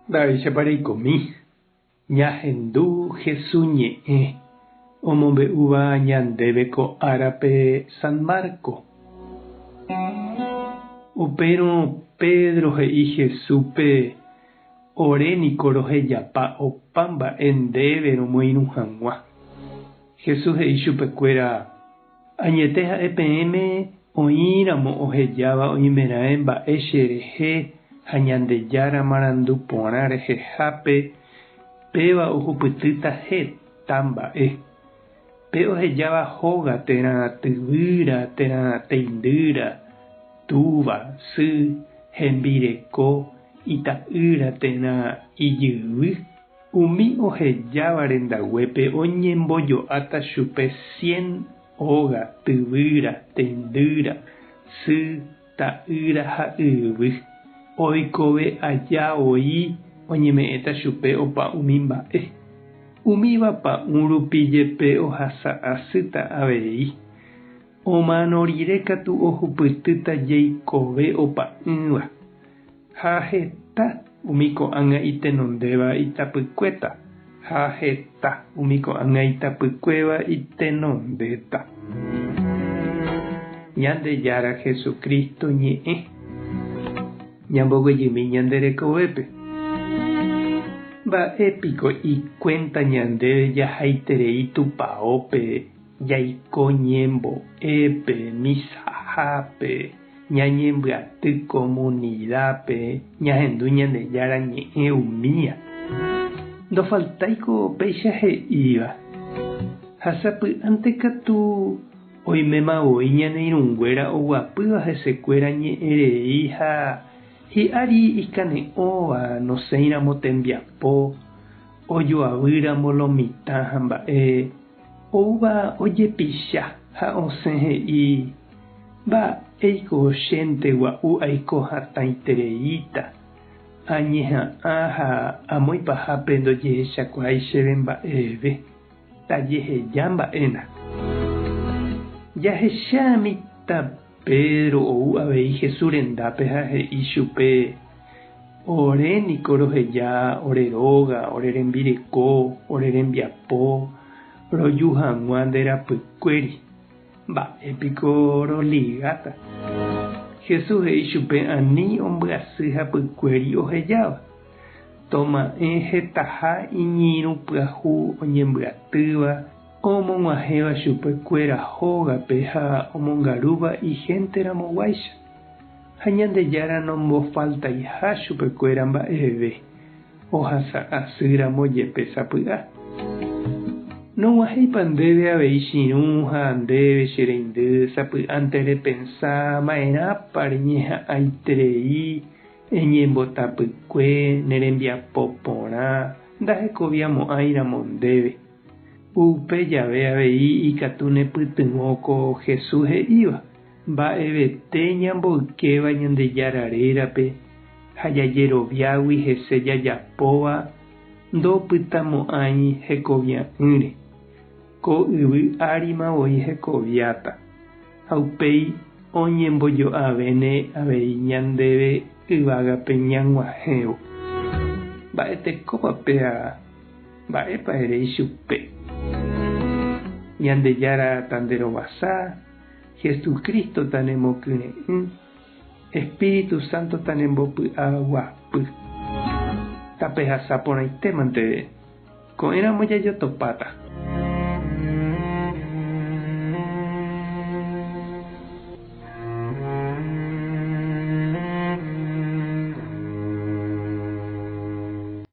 Mba'éichapa reikomi? Ñahendu Hesu ñe'ẽ omombe'úva ñandéve ko árape San Marco. Upérõ Pedro he'i Jesúspe, Ore niko rohejapa opa mba'e ndéve romoirũ hag̃ua. Jesús he'i chupekuéra, Añete ha'e peẽme oĩramo ohejáva oimeraẽ mba'e che rehe ha Ñandejára marandu porã rehehápe, péva ohupytýta heta mba'e. Pe ohejáva hóga térã tyvýra térã teindýra, túva, sy, hembireko, ita'ýra térã ijyvy, Umi ohejáva rendaguépe oñembojo'áta chupe cien óga, tyvýra, teindýra, sy, ta'ýra ha yvy. Oikove aja voi oñeme'ẽta chupe opa umi mba'e. Umíva pa'ũ rupi jepe ohasa asýta avei. Omano rire katu ohupytýta jeikove opa'ỹva. Ha heta umi ko'ág̃a itenondéva itapykuéta, ha heta umi ko'ág̃a itapykuéva itenondéta. Ñandejára Jesucristo ñe'ẽ ñamboguejymi ñande rekovépe. Mba'e piko ikuénta ñandéve jahaiterei tupaópe jaiko ñembo'épe, misahápe, ñañembyaty komunidápe, ñahendu Ñandejára ñe'ẽ umía. Ndofaltáiko péicha he'íva. Ha sapy'ánte katu oiméma voi ñane irũnguéra oguapýva hesekuéra ñe'ẽ rei ha hi'ári ikane'õva nosẽiramo tembiapo, ojoavýramo lo mitã ha mba'e. Oúva ojepicha ha osẽ he'i, Mba'éiko chénte gua'u aiko hatãitereíta, añeha'ã ha amo ipahápe ndojehechakuaái chéve mba'eve, tajeheja mba'éna. Jahecha mitã Pedro ou avei Jesús rendápe ha he'i chupe, Ore niko roheja ore róga, ore rembireko, ore rembiapo, roju hag̃ua nde rapykuéri. Mba'e piko roligáta? Jesús he'i chupe ani ombyasy hapykuéri ohejáva. Toma'ẽ hetaha iñirũ pyahu oñembyatýva omog̃uahẽva chupe kuéra hógape ha omongarúva ihénte ramo guáicha, ha Ñandejára nombofaltaiha chupekuéra mba'eve, ohasa asy ramo jepe sapy'a. Nog̃uahẽipa ndéve avei chirũ ha ndéve che reindy sapy'ánte repensa ma'erãpa reñeha'ãiterei eñembotapykue ne rembiapo porã ndahekoviamo'ãi ramo ndéve. Upe jave avei ikatu nepytyvõ ko Jesús he'íva, Mba'evete ñamboykéva Ñandejára rérape ha jajeroviágui hese jajapóva ndopytamo'ãi hekovia'ỹre. Ko yvy árima voi hekoviáta, ha upéi oñembojo'avéne avei ñandéve yvágape ñag̃uahẽvo. Mba'etekópa péa Mba'épa ere ichupe? Ñandejára tanderovasa, Jesucristo tanemokyre'ỹ, Espíritu Santo